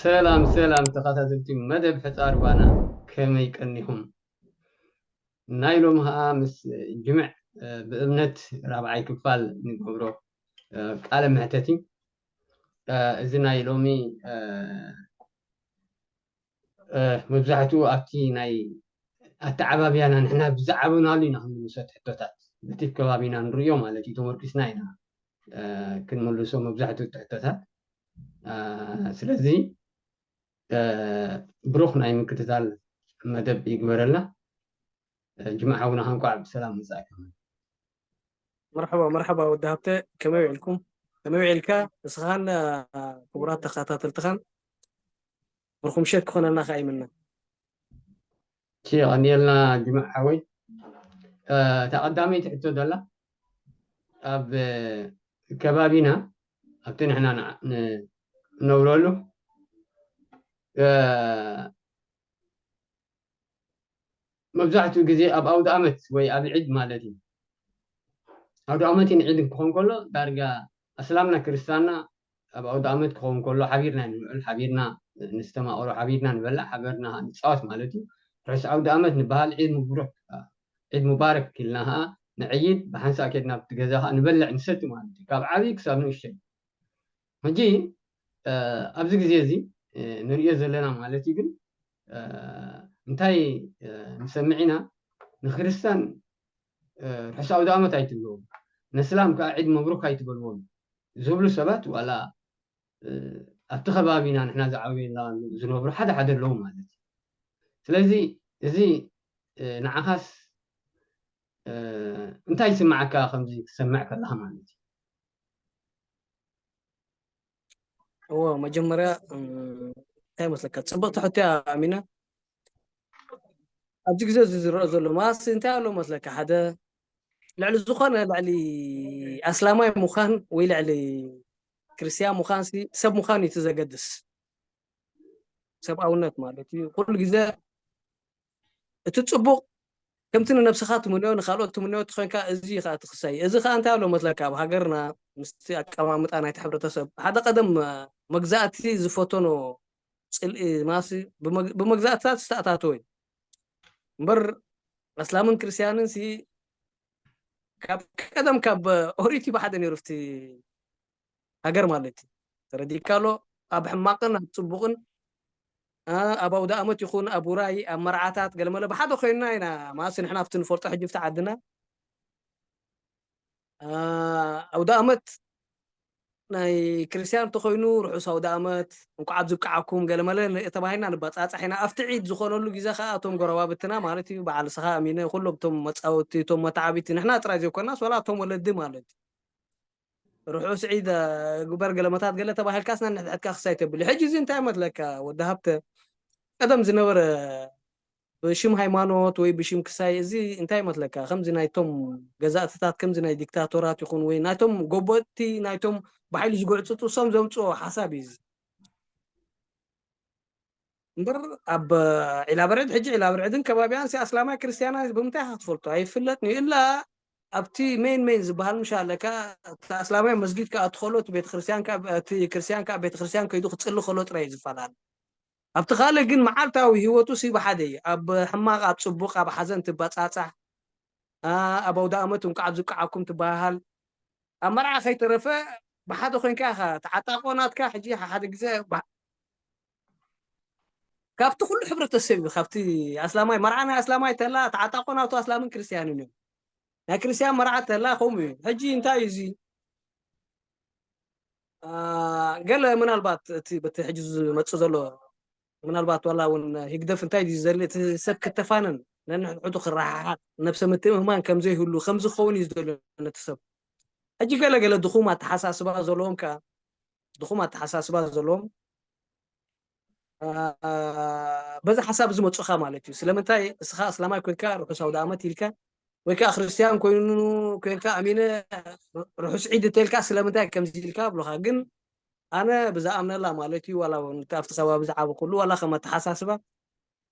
ሰላም ሰላም ተኸታተልቲ መደብ ሕፃር ባና፣ ከመይ ቀኒኹም? ናይ ሎሚ ኸዓ ምስ ጅምዕ፣ እ፣ ብእምነት ራብዓይ ክፋል ንገብሮ፣ እ፣ ቃለ መሕተት እዩ። እ፣ እዚ ናይ ሎሚ፣ እ፣ እ፣ መብዛሕትኡ ኣብቲ ናይ ኣተዓባብያና ንሕና ብዝዓበናሉ ኢና ክንምልሶ እቲ ሕቶታት። በቲ ከባቢና ንርእዮ ማለት እዩ፣ ተመርኪስና ኢና፣ እ፣ ክንምልሶ መብዛሕትኡ እቲ ሕቶታት። እ፣ ስለዚ፣ እ፣ ብሩኽ ናይ ምክትታል መደብ ይግበረልና። እ፣ ጅማዕ ሓውና፣ እንቋዕ ብሰላም መጻእካ። መርሐባ፣ መርሐባ ወዲ ሃብተ፣ ከመይ ውዒልኩም? ከመይ ውዒልካ? እስኻን፣ እ፣ ክቡራት ተኸታተልትኻን ብሩኽ ምሸት ክኾነና ከኣ ይምነ። እሺ፣ የቐንየልና ጅማዕ ሓወይ። እ፣ እታ ቀዳመይቲ ሕቶ ዘላ፣ ኣብ፣ እ፣ ከባቢና፣ ኣብቲ ንሕና ንዓ-፣ ን-፣ ንነብረሉ፣ እ፣ መብዛሕትኡ ግዜ ኣብ ኣውደ ኣመት ወይ ኣብ ዒድ ማለት እዩ። ኣውደ ኣመትን ዒድን ክኸውን ከሎ፣ ዳርጋ ኣስላምና ክርስታንና ኣብ ኣውደ ኣመት ክኸውን ከሎ፣ ሓቢርና ንውዕል፣ ሓቢርና ንስተማቕሮ፣ ሓቢርና ንበላዕ፣ ሓቢርና ንጻወት ማለት እዩ። ርሑስ ኣውደ ኣመት ንበሃል፣ ዒድ ሙብረክ፣ ዒድ ሙባረክ ኢልና ኸዓ ንዕይድ፣ ብሓንሳእ ኬድና ኣብቲ ገዛ ኸዓ ንበልዕ፣ ንሰቲ ማለት እዩ። ካብ ዓብዪ ክሳብ ንእሽተይ። ሕጂ፣ እ፣ ኣብዚ ግዜ እዚ፣ እ፣ ንርእዮ ዘለና ማለት እዩ። ግን፣ እ፣ እንታይ፣ እ፣ ንሰምዕ ኢና? ንክርስታን፣ እ፣ ርሑስ ኣውደ ኣመት ኣይትብልዎም፣ ነስላም ከኣ ዒድ መብሩክ ኣይትበልዎም ዝብሉ ሰባት፣ ዋላ፣ እ፣ ኣብቲ ከባቢና ንሕና ዝዓበየና ዝነብሩ ሓደ ሓደ ኣለዉ ማለት እዩ። ስለዚ፣ እዚ፣ እ፣ ንዓኻስ፣ እ፣ እንታይ ይስምዓካ ከምዚ ክትሰምዕ ከለኻ ማለት እዩ? እዎ፣ መጀመርያ፣ እም፣ እንታይ ይመስለካ? ጽብቕቲ ሕቶ እያ፣ ኣሚና። ኣብዚ ግዜ እዚ ዝረአ ዘሎ ማስ እንታይ ኣሎ መስለካ? ሓደ ልዕሊ ዝኾነ፣ ልዕሊ ኣስላማይ ምዃን ወይ ልዕሊ ክርስትያን ምዃን ሲ፣ ሰብ ምዃን እዩ እቲ ዘገድስ። ሰብኣውነት ማለት እዩ። ኩሉ ግዜ እቲ ጽቡቕ ከምቲ ንነብስኻ ትምንዮ፣ ንኻልኦት ትምንዮ እቲ ኮይንካ፣ እዚ እዩ ኸኣ እቲ ክሳይ። እዚ ኸኣ እንታይ ኣሎ መስለካ? ኣብ ሃገርና ምስቲ ኣቀማምጣ ናይቲ ሕብረተሰብ፣ ሓደ ቀደም፣ እ፣ መግዛእቲ ዝፈተኖ ጽልኢ ማሲ ብመግ-፣ ብመግዛእትታት ዝተኣታተወ እዩ። እምበር ኣስላምን ክርስትያንን ሲ ካብ ቀደም፣ ካብ ኦሪት እዩ ብሓደ ነይሩ፣ ኣብቲ ሃገር ማለት እዩ። ተረዲእካ ኣሎ? ኣብ ሕማቕን ኣብ ጽቡቕን፣ እ፣ ኣብ ኣውደ ኣመት ይኹን፣ ኣብ ውራይ፣ ኣብ መርዓታት፣ ገለመለ ብሓደ ኮይንና ኢና። ማሲ ንሕና ኣብቲ ንፈልጦ ሕጂ ኣብቲ ዓድና፣ እ፣ ኣውደ ኣመት ናይ ክርስትያን እንተኾይኑ፣ ርሑስ ኣውደ ኣመት፣ እንኳዕ ኣብዚ ብቅዓኩም፣ ገለመለ ን-፣ ተባሂልና ንባጻጻሕ ኢና። ኣብቲ ዒድ ዝኾነሉ ግዜ ኸኣ፣ እቶም ጎረባብትና ማለት እዩ፣ በዓል ስኻ፣ ኣሚነ፣ ኩሎም እቶም መጻወቲ፣ እቶም መተዓቢቲ፣ ንሕና ጥራይ ዘይኮናስ፣ ዋላ እቶም ወለዲ ማለት እዩ። ርሑስ ዒድ፣ እ፣ ግበር ገለመታት ገለ ተባሂልካስ፣ ነንሕድሕድካ ክሳይ ተብል። ሕጂ እዚ እንታይ መስለካ፣ ወዲ ሃብተ? ቀደም ዝነበረ ብሽም ሃይማኖት ወይ ብሽም ክሳይ፣ እዚ እንታይ ይመስለካ? ከምዚ ናይቶም ገዛእትታት፣ ከምዚ ናይ ዲክታቶራት ይኹን ወይ ናይቶም ጎበጥቲ፣ ናይቶም ብሓይሊ ዝጉዕጽጹ፣ እሶም ዘምጽኦ ሓሳብ እዩ እዚ። እምበር ኣብ ዒላ በርዕድ፣ ሕጂ ዒላ በርዕድን ከባቢያን ሲ ኣስላማይ ክርስትያናይ ብምንታይ ኢኻ ክትፈልጦ? ኣይፍለጥን እዩ። እላ ኣብቲ ሜን ሜን ዝበሃል ምሽ ኣለካ፣ እቲ ኣስላማይ መስጊድ ክኣቱ ከሎ፣ እቲ ቤተክርስትያን ከኣ፣ እቲ ክርስትያን ከኣ ቤተክርስትያን ከይዱ ክጽሊ ከሎ ጥራይ እዩ ዝፈላለ። ኣብቲ ካልእ ግን መዓልታዊ ህይወቱ ሲ ብሓደ እዩ። ኣብ ሕማቕ፣ ኣብ ጽቡቕ፣ ኣብ ሓዘን ትባጻጻሕ፣ ኣ፣ ኣብ ኣውደ ኣመት እንቋዕ ኣብዝብቅዓኩም ትበሃሃል። ኣብ መርዓ ከይተረፈ ብሓደ ኮይንካ ኢኻ። እቲ ዓጣቆ ናትካ ሕጂ ሓደ ግዜ ባ-፣ ካብቲ ኩሉ ሕብረተሰብ እዩ። ካብቲ ኣስላማይ፣ መርዓ ናይ ኣስላማይ ተላ፣ እቲ ዓጣቆ ናቱ ኣስላምን ክርስትያንን እዮም። ናይ ክርስትያን መርዓ ተላ ከምኡ እዩ። ሕጂ እንታይ እዩ እዚ? ኣ፣ ገለ ምናልባት እቲ በቲ ሕጂ ዝመጽእ ዘሎ፣ ምናልባት ዋላ እውን ህግደፍ እንታይ ድዩ ዘድሊ፣ እቲ ሰብ ክተፋነን፣ ነንሕድሕዱ ክረሓሓቕ፣ ነብሰ ምትእምማን ከም ዘይህሉ፣ ከም ዝኸውን እዩ ዝደልዮ ነቲ ሰብ። ሕጂ ገለ ገለ ድኹም ኣተሓሳስባ ዘለዎም ከኣ፣ ድኹም ኣተሓሳስባ ዘለዎም፣ ኣ፣ በዚ ሓሳብ እዚ መጹኻ ማለት እዩ። ስለምንታይ እስኻ እስላማይ ኮንካ ርሑስ ኣውደ ኣመት ኢልካ፣ ወይ ከኣ ክርስትያን ኮይኑ፣ ኮንካ ኣሚነ ርሑስ ዒድ እንተልካ፣ ስለምንታይ ከምዚ ኢልካ ብሎኻ። ግን ኣነ ብዝኣምነላ ማለት እዩ፣ ዋላ እውን ኣብቲ ከባቢ ዝዓበኹሉ፣ ዋላ ከም ኣተሓሳስባ፣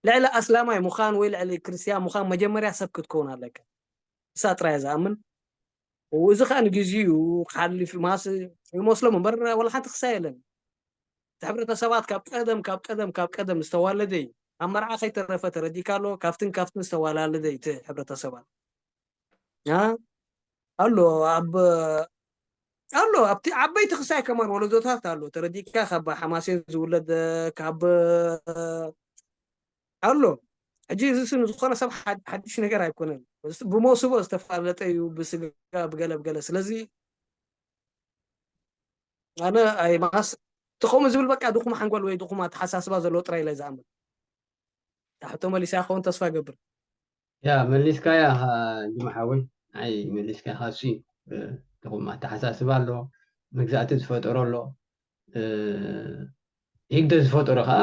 ልዕሊ ኣስላማይ ምዃን ወይ ልዕሊ ክርስትያን ምዃን መጀመርያ ሰብ ክትከውን ኣለካ። እሳ ጥራይ እያ ዝኣምን። እዚ ኸኣ ንግዜኡ ክሓልፍ ማስ ይመስሎም እምበር፣ ዋላ ሓንቲ ክሳይ የለን። እቲ ሕብረተሰባት ካብ ቀደም ካብ ቀደም ካብ ቀደም ዝተዋለደ እዩ። ኣብ መርዓ ከይተረፈ ተረዲካ ኣሎ። ካብትን ካብትን ዝተዋላለደ እዩ እቲ ሕብረተሰባት። አ? ኣሎ ኣብ ኣሎ ኣብቲ ዓበይቲ ክሳይ ከማን ወለዶታት ኣሎ ተረዲካ ካብ ሓማሴን ዝውለድ ካብ ኣሎ። ሕጂ እዚ ስም ዝኾነ ሰብ ሓድ- ሓድሽ ነገር ኣይኮነን። ብመውስቦ ዝተፋለጠ እዩ ብስጋ ብገለ ብገለ። ስለዚ ኣነ ኣይማስ ትኸምኡ ዝብል በቃ ድኹም ሓንጎል ወይ ድኹም ኣተሓሳስባ ዘለዎ ጥራይ ኢለ ዝኣምን። ሕቶ መሊሳ ክኸውን ተስፋ ገብር። ያ መሊስካያ ጅማ ሓወይ። ኣይ መሊስካ ካሲ ድኹም ኣተሓሳስባ ኣሎ፣ መግዛእቲ ዝፈጠሮ ኣሎ። ህግደፍ ዝፈጠሮ ከዓ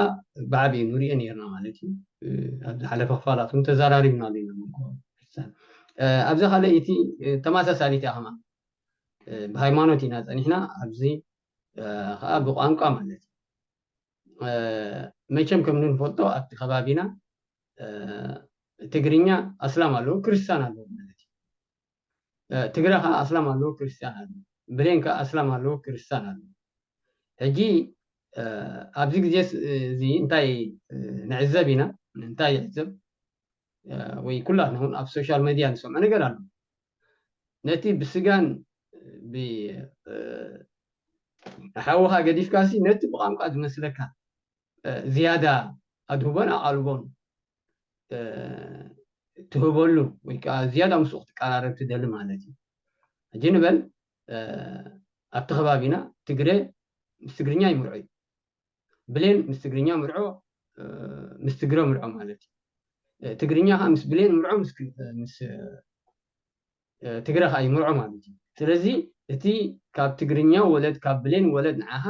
ብዓብዩ ንሪኦ ነርና ማለት እዩ። ኣብ ዝሓለፈ ክፋላት እውን ተዘራሪብና ኣለና። ኣብዚ ካልኣይቲ ተመሳሳሊት እያ ከማ ብሃይማኖት ኢና ፀኒሕና፣ ኣብዚ ከዓ ብቋንቋ ማለት እዩ። መቸም ከም ንፈልጦ ኣብቲ ከባቢና ትግርኛ ኣስላም ኣለዎ፣ ክርስቲያን ኣለዎ ማለት እዩ። ትግረ ከዓ ኣስላም ኣለዎ፣ ክርስቲያን ኣለዎ። ብሌን ከዓ ኣስላም ኣለዎ፣ ክርስቲያን ኣለዎ። ሕጂ ኣብዚ ግዜ እዚ እንታይ ንዕዘብ ኢና? እንታይ ይዕዘብ ወይ ኩላትና እውን ኣብ ሶሻል ሚድያ ንሰምዖ ነገር ኣሎ። ነቲ ብስጋን ሓውኻ ገዲፍካሲ ነቲ ብቋንቋ ዝመስለካ ዝያዳ ኣድህቦን ኣቓልቦን ትህበሉ ወይ ከዓ ዝያዳ ምስኡ ክትቀራረብ ትደሊ ማለት እዩ። ሕጂ ንበል ኣብቲ ከባቢና ትግረ ምስ ትግርኛ ይምርዖ እዩ። ብሌን ምስ ትግርኛ ምርዖ ምስ ትግረ ምርዖ ማለት እዩ። ትግርኛ ከዓ ምስ ብሌን ምርዖ ምስ ትግረ ከዓ ይምርዖ ማለት እዩ። ስለዚ እቲ ካብ ትግርኛ ወለድ ካብ ብሌን ወለድ ንዓኻ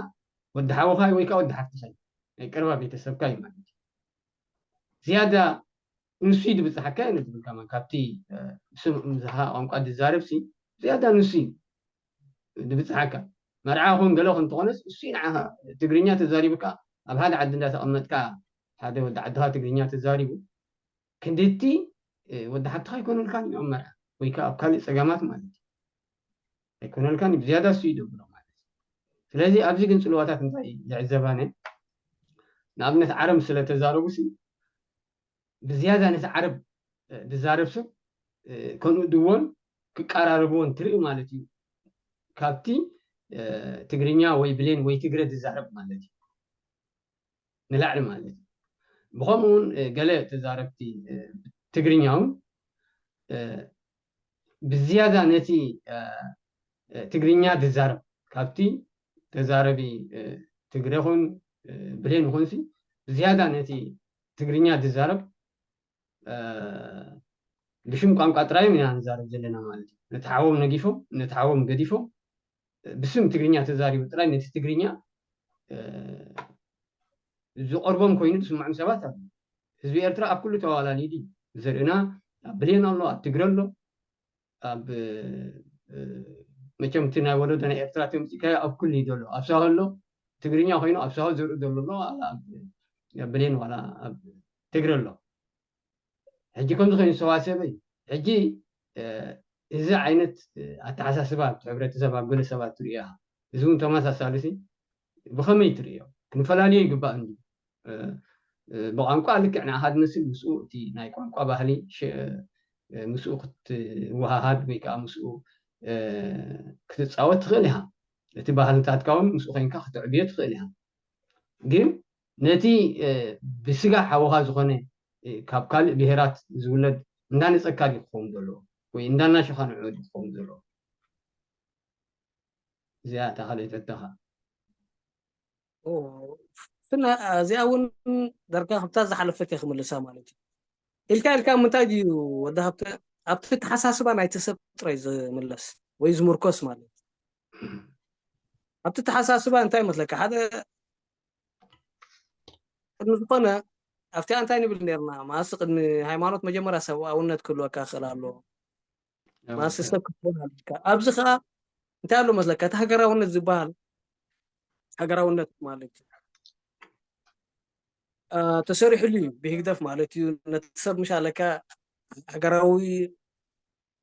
ወዲ ሓወኻ ወይ ከዓ ወዲ ሓፍትኻ እዩ፣ ናይ ቀረባ ቤተሰብካ እዩ ማለት እዩ። ዝያዳ ንሱ እዩ ድብፅሓካ እዩ ንብል ከማን ካብቲ ስም ዝሃ ቋንቋ ድዛረብ ሲ ዝያዳ ንሱ እዩ ድብፅሓካ። መርዓ ኹን ገለ ክንተኾነስ እሱ እዩ ንዓኻ ትግርኛ ተዛሪብካ ኣብ ሓደ ዓዲ እንዳተቐመጥካ ሓደ ወዲ ዓድኻ ትግርኛ ተዛሪቡ ክንድቲ ወዲ ሓትኻ ኣይኮነልካን እዩ ኣብ መርዓ ወይ ከዓ ኣብ ካልእ ፀገማት ማለት እዩ ኣይኮነልካን እዩ ዝያዳ እሱ ይደብሮ ማለት እዩ። ስለዚ ኣብዚ ግን ፅልዋታት እንታይ ይዕዘባነ ንኣብነት ዓረብ ስለተዛረቡ ሲ ብዝያዳ ነቲ ዓረብ ዝዛረብ ሰብ ከምኡ ድዎን ክቀራረብዎን ትርኢ ማለት እዩ። ካብቲ ትግርኛ ወይ ብሌን ወይ ትግረ ዝዛረብ ማለት እዩ ንላዕሊ ማለት እዩ። ብኸምኡ እውን ገለ ተዛረብቲ ትግርኛ እውን ብዝያዳ ነቲ ትግርኛ ዝዛረብ ካብቲ ተዛረቢ ትግረ ኹን ብሌን ኹንሲ ብዝያዳ ነቲ ትግርኛ ዝዛረብ ብሽም ቋንቋ ጥራይ ኢና ንዛረብ ዘለና ማለት እዩ። ነቲ ሓዎም ነጊፎም ነቲ ሓዎም ገዲፎም ብስም ትግርኛ ተዛሪቡ ጥራይ ነቲ ትግርኛ ዝቐርቦም ኮይኑ ዝስምዖም ሰባት ኣሉ። ህዝቢ ኤርትራ ኣብ ኩሉ ተዋላሊዲ ዘርእና ኣብ ብሌን ኣሎ፣ ኣብ ትግረ ኣሎ፣ ኣብ መቸም እቲ ናይ ወለዶ ናይ ኤርትራ ተምፂካዮ ኣብ ኩሉ እዩ ዘሎ። ኣብ ሳሆ ኣሎ ትግርኛ ኮይኑ ኣብ ሳሆ ዘርኢ ዘሎ ኣሎ፣ ብሌን ዋላ ኣብ ትግረ ኣሎ። ሕጂ ከምዚ ኮይኑ ዝተዋሰበ እዩ። ሕጂ እዚ ዓይነት ኣተሓሳስባ ኣብቲ ሕብረተሰብ ኣብ ገለ ሰባት ትሪኦ ኢኻ። እዚ እውን ተመሳሳሊ ሲ ብኸመይ ትሪኦ? ክንፈላልዮ ይግባእ እንዲ ብቋንቋ ልክዕ ንዓኻ ዝመስል ምስኡ እቲ ናይ ቋንቋ ባህሊ ምስኡ ክትወሃሃድ ወይ ከዓ ምስኡ ክትፃወት ትኽእል ኢኻ። እቲ ባህልታትካ እውን ምስኡ ኮይንካ ክተዕብዮ ትኽእል ኢኻ። ግን ነቲ ብስጋ ሓውኻ ዝኾነ ካብ ካልእ ብሄራት ዝውለድ እንዳነፀካ ድዩ ክኸውን ዘለዎ ወይ እንዳናሸኻ ንዕኡ ድዩ ክኸውን ዘለዎ? እዚኣ እታ ካልኣይቲ ሕቶኻ። ፍና እዚኣ እውን ዳርጋ ካብታ ዝሓለፈት እየ ክምልሳ ማለት እዩ። ኢልካ ኢልካ ምንታይ ድዩ ወዲ ሃብተ ኣብቲ ተሓሳስባ ናይቲ ሰብ ጥራይ ዝምለስ ወይ ዝምርኮስ ማለት እዩ። ኣብቲ ተሓሳስባ እንታይ ይመስለካ ሓደ ቅድሚ ዝኾነ ኣብቲኣ እንታይ ንብል ነርና ማስ ቅድሚ ሃይማኖት መጀመርያ ሰብኣውነት ክህልወካ ክእል ኣለዎ ማስ ሰብ ክትኾን ኣለካ ኣብዚ ከዓ እንታይ ኣሎ መስለካ እቲ ሃገራውነት ዝበሃል ሃገራውነት ማለት እዩ ተሰሪሕሉ እዩ ብህግደፍ ማለት እዩ ነቲ ሰብ ምሽ ኣለካ ሃገራዊ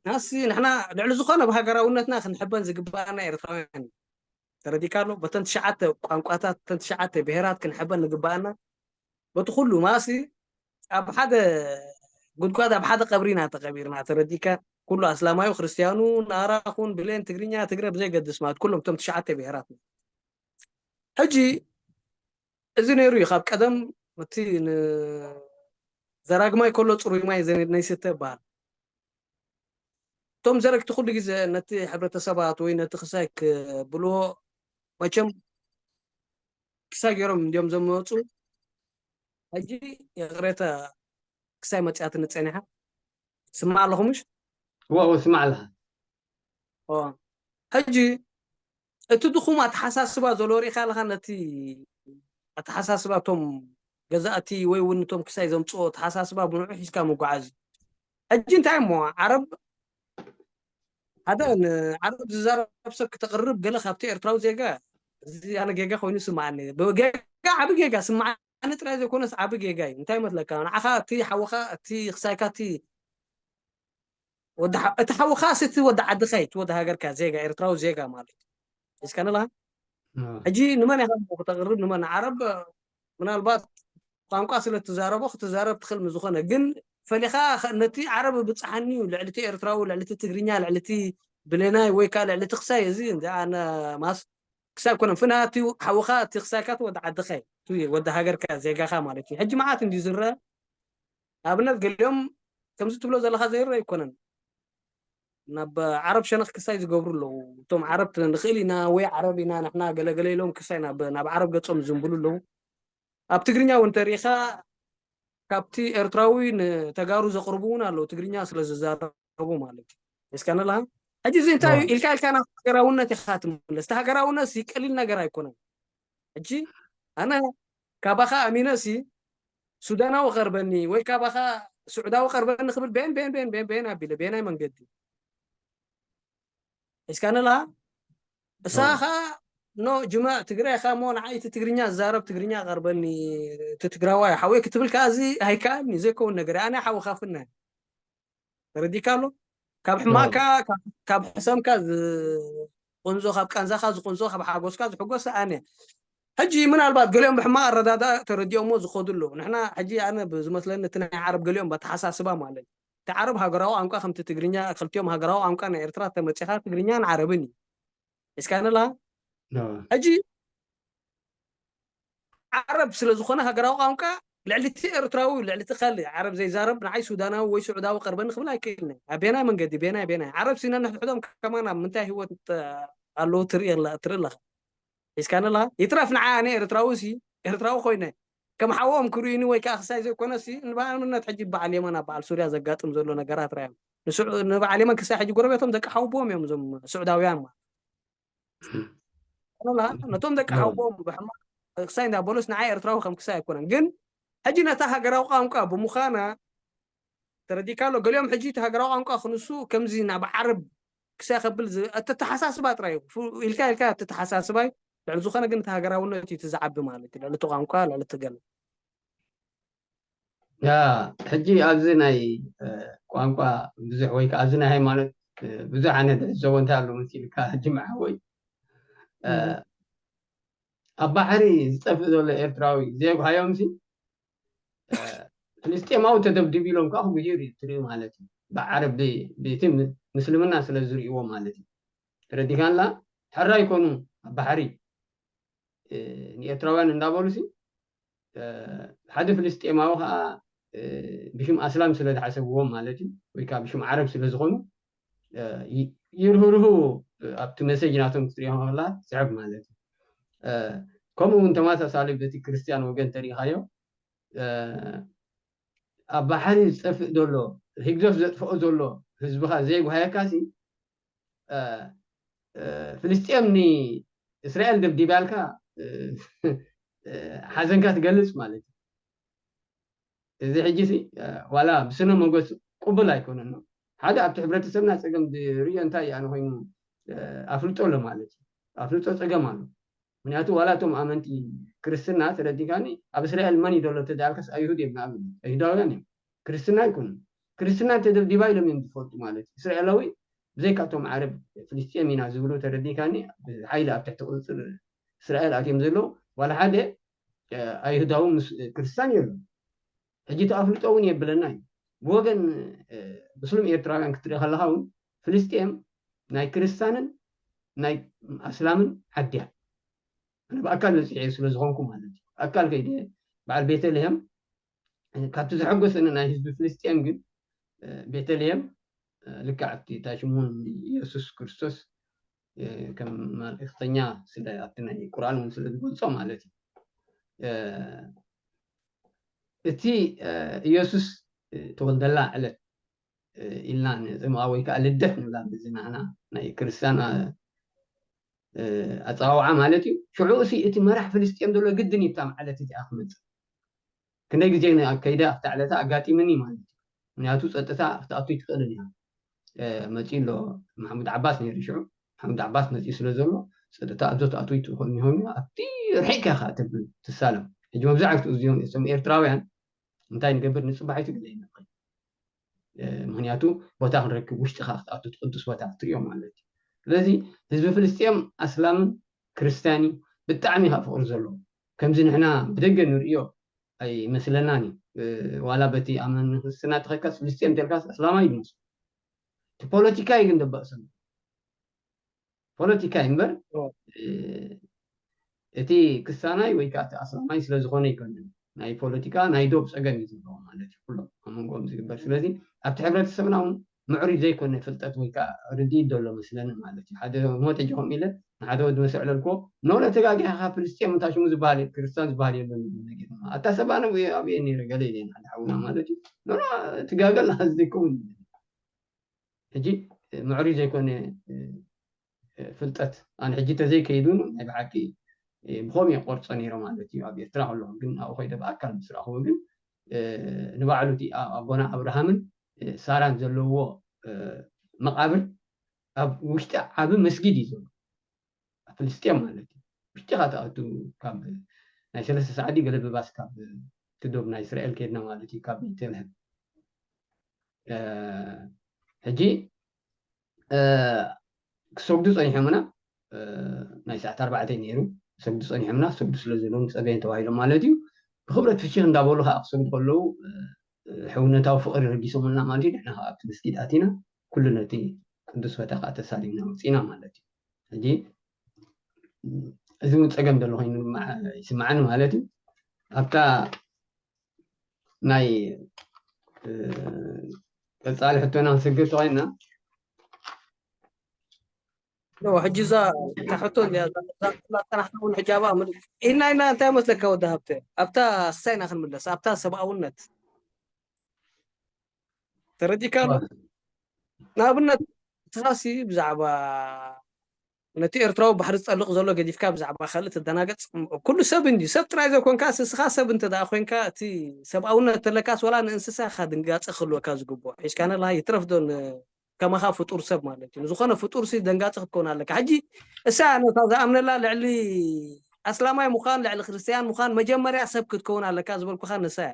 ናሲ ንሕና ልዕሊ ዝኾነ ብሃገራውነትና ክንሕበን ዝግባኣና ኤርትራውያን ተረዲካ ኣሎ። በተን ትሽዓተ ቋንቋታት፣ በተን ትሽዓተ ብሄራት ክንሕበን ንግባኣና። በቲ ኩሉ ማሲ ኣብ ሓደ ጉድጓድ፣ ኣብ ሓደ ቀብሪ ኢና ተቐቢርና። ተረዲካ? ኩሉ ኣስላማዩ፣ ክርስትያኑ፣ ናራ ኩን፣ ብሌን፣ ትግርኛ፣ ትግረ ብዘይገድስ ማለት ኩሎም እቶም ትሽዓተ ብሄራት። ሕጂ እዚ ነይሩ እዩ ካብ ቀደም። እቲ ን-፣ ዘራግማይ ከሎ ጽሩይ ማይ ዘ-፣ ነይስተ ይበሃል። እቶም ዘረግቲ ኩሉ ግዜ ነቲ ሕብረተሰባት ወይ ነቲ ክሳይ ክብልዎ መቸም ክሳይ ገይሮም እንዲዮም ዘመፁ። ሕጂ ይቕሬታ ክሳይ መፅያትኒ ፀኒሓ። ስማዕ ኣለኹ ምሽ? እዋ እዋ ስማዕ ኣለኻ። ሕጂ እቲ ድኹም ኣተሓሳስባ ዘሎ ርኢኻ ኣለኻ። ነቲ ኣተሓሳስባ እቶም ገዛእቲ ወይ እውን እቶም ክሳይ ዘምፅኦ ኣተሓሳስባ ብንዑ ሒዝካ ምጓዓዝ እዩ። ሕጂ እንታይ እሞ ዓረብ ሓደ ንዓረብ ዝዛረብ ሰብ ክተቕርብ ገለ ካብቲ ኤርትራዊ ዜጋ እዚ ኣነ ጌጋ ኮይኑ ስምዓኒ። ጌጋ ዓቢ ጌጋ ስምዓኒ ጥራይ ዘይኮነስ ዓቢ ጌጋ እዩ። እንታይ ይመስለካ ንዓኻ እቲ ሓወኻ እቲ ክሳይካ እቲ ወዲ ሓ-፣ እቲ ሓውኻስ እቲ ወዲ ዓድኻ እዩ፣ እቲ ወዲ ሃገርካ ዜጋ ኤርትራዊ ዜጋ ማለት እዩ። እስከ ንላ ሕጂ ንመን ኢኻ እሞ ክተቕርብ ንመን? ዓረብ ምናልባት ቋንቋ ስለ ትዛረቦ ክትዛረብ ትኽእል ምዝኾነ ግን ፈሊኻ ኸ-፣ ነቲ ዓረብ ብጽሓኒ እዩ ልዕሊ እቲ ኤርትራዊ ልዕሊ እቲ ትግርኛ ልዕሊ እቲ ብሌናይ ወይ ከዓ ልዕሊ እቲ ክሳይ እዚ እንደ ኣነ ማስ ክሳይ ኮነ ፍና እቲ ሓውኻ እቲ ክሳይካ እቲ ወዲ ዓድኻ እዩ፣ እቲ ወዲ ሃገርካ ዜጋኻ ማለት እዩ። ሕጂ መዓት እንዲ ዝረአ ኣብነት ገሊኦም ከምዚ ትብሎ ዘለኻ ዘይረ ኣይኮነን። ናብ ዓረብ ሸነኽ ክሳይ ዝገብሩ ኣለዉ። እቶም ዓረብ ንኽእል ኢና ወይ ዓረብ ኢና ንሕና ገለገለ ኢሎም ክሳይ ናብ ናብ ዓረብ ገጾም ዝንብሉ ኣለዉ። ኣብ ትግርኛ እውን ተሪኢኻ ካብቲ ኤርትራዊ ንተጋሩ ዘቕርቡ እውን ኣለዉ ትግርኛ ስለ ዝዛረቡ ማለት እዩ። እስካ ንላ ሕጂ እዚ እንታይ እዩ ኢልካ ኢልካ ናብ ሃገራውነት ኢኻ ትምለስ። እቲ ሃገራውነት ቀሊል ነገር ኣይኮነን። ሕጂ ኣነ ካባኻ ኣሚነ ሲ ሱዳናዊ ቀርበኒ ወይ ካባኻ ስዑዳዊ ቀርበኒ ክብል ቤን ቤን ቤን ቤን ቤን ኣቢለ ቤናይ መንገዲ እስካ ንላ እሳ ኸ ኖ ጅማዕ ትግራይ ኻ ሞ ንዓይ እቲ ትግርኛ ዝዛረብ ትግርኛ ቀርበኒ እቲ ትግራዋይ ሓወይ ክትብል ከኣ እዚ ኣይከኣልኒ ዘይከውን ነገር ኣነ ሓወኻ ፍና ተረዲካ ኣሎ ካብ ሕማካ ካብ ሕሰምካ ዝቆንዞ ካብ ቃንዛኻ ዝቆንዞ ካብ ሓጎስካ ዝሕጎስ ኣነ ሕጂ ምናልባት ገሊኦም ብሕማቅ ኣረዳዳ ተረዲኦሞ ዝኸዱ ኣለዉ ንሕና ሕጂ ኣነ ብዝመስለኒ እቲ ናይ ዓረብ ገሊኦም በተሓሳስባ ማለት እቲ ዓረብ ሃገራዊ ቋንቋ ከምቲ ትግርኛ ክልቲኦም ሃገራዊ ቋንቋ ናይ ኤርትራ ተመፂኻ ትግርኛን ዓረብን እዩ እስካ ንላ ሕጂ ዓረብ ስለ ዝኾነ ሃገራዊ ቋንቋ ልዕሊ እቲ ኤርትራዊ ልዕሊ እቲ ካልእ ዓረብ ዘይዛረብ ንዓይ ሱዳናዊ ወይ ስዑዳዊ ቀርበኒ ክብል ኣይክእልኒ ኣብ ቤናይ መንገዲ ቤናይ ቤናይ ዓረብ ሲነ ንሕድሕዶም ከማን ኣብ ምንታይ ህይወት ኣለዉ ትርኢ ኣለኻ ሒዝካኒ ኣለኻ ይትረፍ ንዓ ኣነ ኤርትራዊ ሲ ኤርትራዊ ኮይነ ከም ሓዎም ክርእዩኒ ወይ ከዓ ክሳይ ዘይኮነ ሲ ንኣብነት ሕጂ በዓል የመን ኣብ በዓል ሱርያ ዘጋጥም ዘሎ ነገራት ራዮም ንበዓል የመን ክሳይ ሕጂ ጎረቤቶም ደቂ ሓውቦም እዮም እዞም ስዑዳውያን ማለት ነቶም ደቂ ሓውቦም ብሕማቅ ክሳይ እንዳበሉስ ንዓይ ኤርትራዊ ከም ክሳይ ኣይኮነን ግን ሕጂ ነታ ሃገራዊ ቋንቋ ብምዃና ተረዲካ ኣሎ ገሊኦም ሕጂ እቲ ሃገራዊ ቋንቋ ክንሱ ከምዚ ናብ ዓረብ ክሳይ ከብል ዝ- ኣተተሓሳስባ ጥራይ እዩ። ፉ- ኢልካ ኢልካ ኣተተሓሳስባ እዩ ልዕሊ ዝኾነ ግን እቲ ሃገራውነት እዩ እቲ ዝዓቢ ማለት እዩ ልዕሊ እቲ ቋንቋ ልዕሊ እቲ ገለ ያ ሕጂ ኣብዚ ናይ እ፣ ቋንቋ ብዙሕ ወይ ከዓ ኣብዚ ናይ ሃይማኖት እ፣ ብዙሕ ዓይነት ዝዕዘቦ እንታይ ኣሎ መሲልካ ጅምዓ ወይ እ፣ ኣብ ባሕሪ ዝጠፍእ ዘሎ ኤርትራዊ ዜግሃዮም ሲ ፍልስጤማዊ ተደብዲቡ ኢሎም ከዓ ክጉይር እዩ ትሪኡ ማለት እዩ ብዓረብ ብቲ ምስልምና ስለ ዝርእዎ ማለት እዩ ተረዲካንላ ሕራ ይኮኑ ኣብ ባሕሪ ንኤርትራውያን እንዳበሉ ሲ ሓደ ፍልስጤማዊ ከዓ ብሽም ኣስላም ስለ ዝሓሰብዎም ማለት እዩ ወይ ከዓ ብሽም ዓረብ ስለ ዝኾኑ ይርህርሁ ኣብቲ መሰጅ ናቶም ክትሪኦ ከላ ትስዕብ ማለት እዩ ከምኡ እውን ተመሳሳሊ በቲ ክርስትያን ወገን ተሪኢኻዮ ኣብ ባሕሪ ዝጠፍእ ዘሎ ህግደፍ ዘጥፍኦ ዘሎ ህዝብኻ ዘይጓሃየካ ሲ ፍልስጤም ንእስራኤል ደብዲባልካ ሓዘንካ ትገልጽ ማለት እዩ እዚ ሕጂ ሲ ዋላ ብስነ መጎስ ቅቡል ኣይኮነን ሓደ ኣብቲ ሕብረተሰብና ፀገም ዝርእዮ እንታይ ኣነ ኮይኑ ኣፍልጦ ኣሎ ማለት እዩ ኣፍልጦ ፀገም ኣሎ ምክንያቱ ዋላ እቶም ኣመንቲ ክርስትና ተረዲካኒ ኣብ እስራኤል መን እዩ ዘሎ ተዳልካስ ኣይሁድ እዮም ንኣብነት ኣይሁዳውያን እዮም ክርስትና ኣይኮኑን ክርስትና ተደብዲባ ኢሎም እዮም ዝፈልጡ ማለት እዩ እስራኤላዊ ብዘይካቶም ዓረብ ፍልስጤም ኢና ዝብሉ ተረዲካኒ ብሓይሊ ኣብ ትሕቲ ቁፅፅር እስራኤል ኣትዮም ዘለዉ ዋላ ሓደ ኣይሁዳዊ ምስ ክርስቲያን የሉ ሕጂ ተኣፍልጦ እውን የብለና እዩ ብወገን ብስሉም ኤርትራውያን ክትርኢ ከለካ እውን ፍልስጤም ናይ ክርስቲያንን ናይ ኣስላምን ዓድያ ኣነ ብኣካል በፂሐ ስለ ዝኾንኩ ማለት እዩ ኣካል ከይደ በዓል ቤተልሔም ካብቲ ዘሐጎሰኒ ናይ ህዝቢ ፍልስጤም ግን ቤተልሔም ልክዕ ኣብቲ እታ ሽሙ የሱስ ክርስቶስ ከም መልእክተኛ ስለ ኣብቲ ናይ ቁርኣን እውን ስለ ዝገልጾ ማለት እዩ እቲ ኢየሱስ ተወልደላ ዕለት ኢልና ንፅምኣ ወይ ከዓ ልደት ንብላ ብዚ ንሕና ናይ ክርስትያን ኣፀዋውዓ ማለት እዩ ሽዑ እዚ እቲ መራሕ ፍልስጤም ዘሎ ግድን ይብታ ማለት እዚኣ ክመፅእ ክንደይ ግዜ ከይደ ኣብታ ዕለታ ኣጋጢምኒ ማለት እዩ ምክንያቱ ፀጥታ ክትኣቱ ይትኽእልን እያ መፂ ኣሎ ማሕሙድ ዓባስ ነይሩ ሽዑ ማሕሙድ ዓባስ መፂ ስለ ዘሎ ፀጥታ ኣብዞ ትኣቱ ይትኽእል ይሆን ኣብቲ ርሒቅካ ኢኻ ትብል ትሳለም ሕጂ መብዛሕትኡ እዚኦም እቶም ኤርትራውያን እንታይ ንገብር ንፅባሒቱ ግለ ይነብር ምክንያቱ ቦታ ክንረክብ ውሽጥኻ ክትኣቱ ትቅዱስ ቦታ ክትሪኦ ማለት እዩ ስለዚ ህዝቢ ፍልስጥኤም ኣስላምን ክርስትያን እዩ ብጣዕሚ ካብ ፍቅሪ ዘለዎ ከምዚ ንሕና ብደገ ንርእዮ ኣይመስለናን እዩ ዋላ በቲ ኣመን ክርስትና ተኸካስ ፍልስጥኤም ተልካስ ኣስላማይ ይመስሉ እቲ ፖለቲካ እዩ ግን ደባእሰም ፖለቲካ እዩ እምበር እቲ ክሳናይ ወይ ከዓ እቲ ኣስላማይ ስለ ዝኾነ ይኮንን ናይ ፖለቲካ ናይ ዶብ ፀገም እዩ ዘለዎ ማለት እዩ ኩሎም ኣብ መንጎኦም ዝግበር ስለዚ ኣብቲ ሕብረተሰብና እውን ምዕሩይ ዘይኮነ ፍልጠት ወይ ከዓ ርድኢት ዘሎ መስለኒ ማለት እዩ ሓደ ሞት ሕጂ ከምኡ ኢለ ንሓደ ወዲ መስዕለልክዎ ኖለ ተጋጊኻ ፍልስጤም እንታይ ሽሙ ዝበሃል ክርስቲያን ዝበሃል የለን ነጊርና ኣታ ሰባነ ኣብየ ነይረ ገለ ኢለ ሓደ ሓውና ማለት እዩ ኖኖ ትጋገል ዘይከውን ሕጂ ምዕሩይ ዘይኮነ ፍልጠት ኣነ ሕጂ ተዘይከይዱ ናይ ብሓቂ ብኸም የቆርፀ ነይሮ ማለት እዩ ኣብ ኤርትራ ከለኹ ግን ኣብኡ ከይደ ብኣካል ምስ ረኣኽዎ ግን ንባዕሉ እቲ ኣቦና ኣብርሃምን ሳራን ዘለዎ መቃብር ኣብ ውሽጢ ዓቢ መስጊድ እዩ ዘሎ ኣብ ፍልስጤም ማለት እዩ ውሽጢ ካ ትኣቱ ካብ ናይ ሰለስተ ሰዓት ገለ ብባስ ካብ ትዶብ ናይ እስራኤል ከድና ማለት እዩ ካብ ቤተልሔም ሕጂ ክሰግዱ ፀኒሖምና ናይ ሰዓት ኣርባዕተ ነይሩ ክሰግዱ ፀኒሖምና ክሰግዱ ስለ ዘለዎም ፀበየን ተባሂሎም ማለት እዩ ብክብረት ፍሽክ እንዳበሉ ከዓ ክሰግዱ ከለዉ ሕውነታዊ ፍቅሪ ረጊሶምልና ማለት እዩ ንሕና ከዓ ኣብቲ መስጊድ ኣቲና ኩሉ ነቲ ቅዱስ ቦታ ከዓ ተሳሊምና ወፂና ማለት እዩ ሕጂ እዚ እውን ፀገም ዘሎ ኮይኑ ይስማዓኒ ማለት እዩ ኣብታ ናይ ቀፃሊ ሕቶና ክንስግር ተኮይንና ሕጂ እዛ እታ ሕቶ እዚኣ እዛ እዛ ጥናሕና እውን ሕጂ ኣብኣ ምል- ኢልና ኢና እንታይ መስለካ ወዲ ሃብተ ኣብታ ሳይና ክንምለስ ኣብታ ሰብኣውነት ተረዲካ ኣሎ ንኣብነት ትኻሲ ብዛዕባ ነቲ ኤርትራዊ ባሕሪ ዝጠልቕ ዘሎ ገዲፍካ ብዛዕባ ካልእ ትደናገጽ ኩሉ ሰብ እንዲ ሰብ ጥራይ ዘይኮንካ ስስኻ ሰብ እንተ ደኣ ኮንካ እቲ ሰብኣውነት ተለካስ ወላ ንእንስሳ ኢኻ ድንጋጸ ክህልወካ ዝግብኦ ሒዝካ ነላ ይትረፍ ዶ ከማኻ ፍጡር ሰብ ማለት እዩ ንዝኾነ ፍጡር ሲ ደንጋጸ ክትከውን ኣለካ ሕጂ እሳ ነታ ዝኣምነላ ልዕሊ ኣስላማይ ምዃን ልዕሊ ክርስትያን ምዃን መጀመርያ ሰብ ክትከውን ኣለካ ዝበልኩኻ ንሳ እያ